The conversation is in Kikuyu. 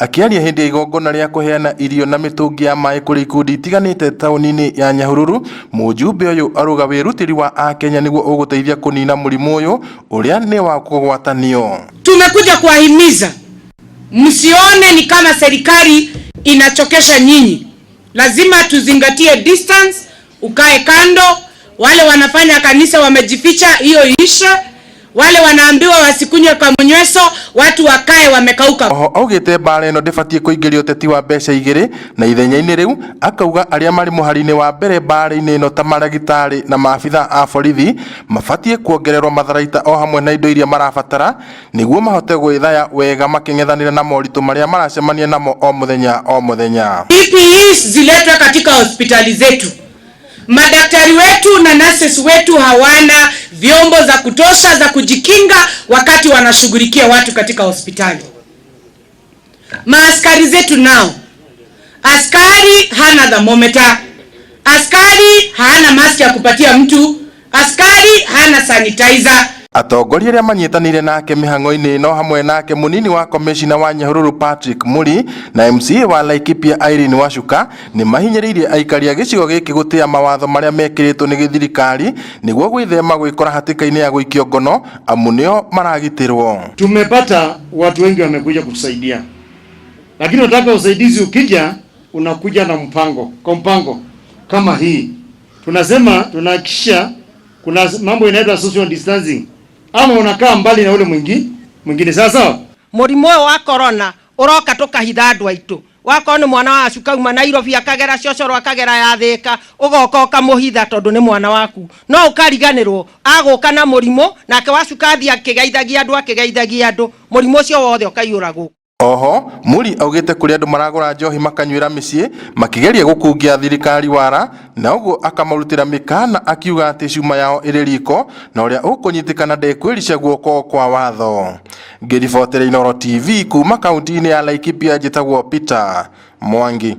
Akĩaria hĩndĩ ya igongona rĩa kũheana irio na mĩtũngi ya maĩ kũrĩ ikundi itiganĩte taũni-inĩ ya Nyahururu, mũjumbe ũyũ arauga wĩrutĩri wa akenya nĩguo ũgũteithia kũnina mũrimũ ũyũ ũrĩa nĩ wa kũgwatanio. Tumekuja kuwahimiza msione ni kama serikali inachokesha nyinyi. Lazima tuzingatie distance, ukae kando. Wale wanafanya kanisa wamejificha, hiyo ishe. Wale wanaambiwa wasikunywe kamunyweso, watu wakae wamekauka. Oho augĩte mbara ĩno ndĩbatiĩ kũingĩria ũteti wa mbeca igĩrĩ na ithenya-inĩ rĩu akauga arĩa marĩ mũhari-inĩ wa mbere mbara-inĩ ĩno ta maragĩtarĩ na maabitha a borithi mabatiĩ kuongererwo matharaita o hamwe na indo iria marabatara nĩguo mahote gwĩthaya wega makĩng'ethanĩra na moritũ marĩa maracemania namo o mũthenya o mũthenya. PPEs ziletwe katika hospitali zetu. Madaktari wetu na nurses wetu hawana vyombo za kutosha za kujikinga wakati wanashughulikia watu katika hospitali. Maaskari zetu nao, askari hana thermometer, askari hana mask ya kupatia mtu, askari hana sanitizer. Atongoria arĩa manyitanĩire nake mĩhang'o-inĩ ĩno hamwe nake mũnini wa komĩcina wa Nyahururu Patrick Muri na MCA wa Laikipia Irene Wacuka nĩ mahinyĩrĩirie aikari a gĩcigo gĩkĩ gũtĩa mawatho marĩa mekĩrĩtwo nĩ gĩthirikari nĩguo gwĩthema gwĩkora hatĩka-inĩ ya gũikio ngono amu nĩo maragitĩrwo. Tumepata watu wengi wamekuja kutusaidia, lakini unataka usaidizi ukija, unakuja na mpango. Kwa mpango kama hii tunasema tunahakikisha kuna mambo inaitwa social distancing, ama unakaa mbali na ule mwingine, sawa sawa. Mũrimũ ũyũ wa corona ũroka tũkahitha andũ aitũ. Wakorwo nĩ mwana wacu kauma Nairobi, akagera cocoro, akagera ya Thĩka, ũgoka ũkamũhitha tondũ nĩ mwana waku, no ũkariganĩrwo agũka na mũrimũ nake wacuka athiĩ akĩgeithagia andũ, akĩgeithagia andũ, mũrimũ ũcio wothe ũkaiyũra gũkũ. Oho Muri augĩte kũrĩ andũ maragũra njohi makanyuĩra mĩciĩ makĩgeria gũkungia thirikari wara na ũguo akamarutĩra mĩkana akiuga atĩ cuma yao ĩrĩ riko na ũrĩa ũkũnyitĩkana ndekwĩrica guoko kwa watho. Ngĩribotera Inooro TV kuma kaunti-inĩ ya Laikipia, njĩtagwo Peter Mwangi.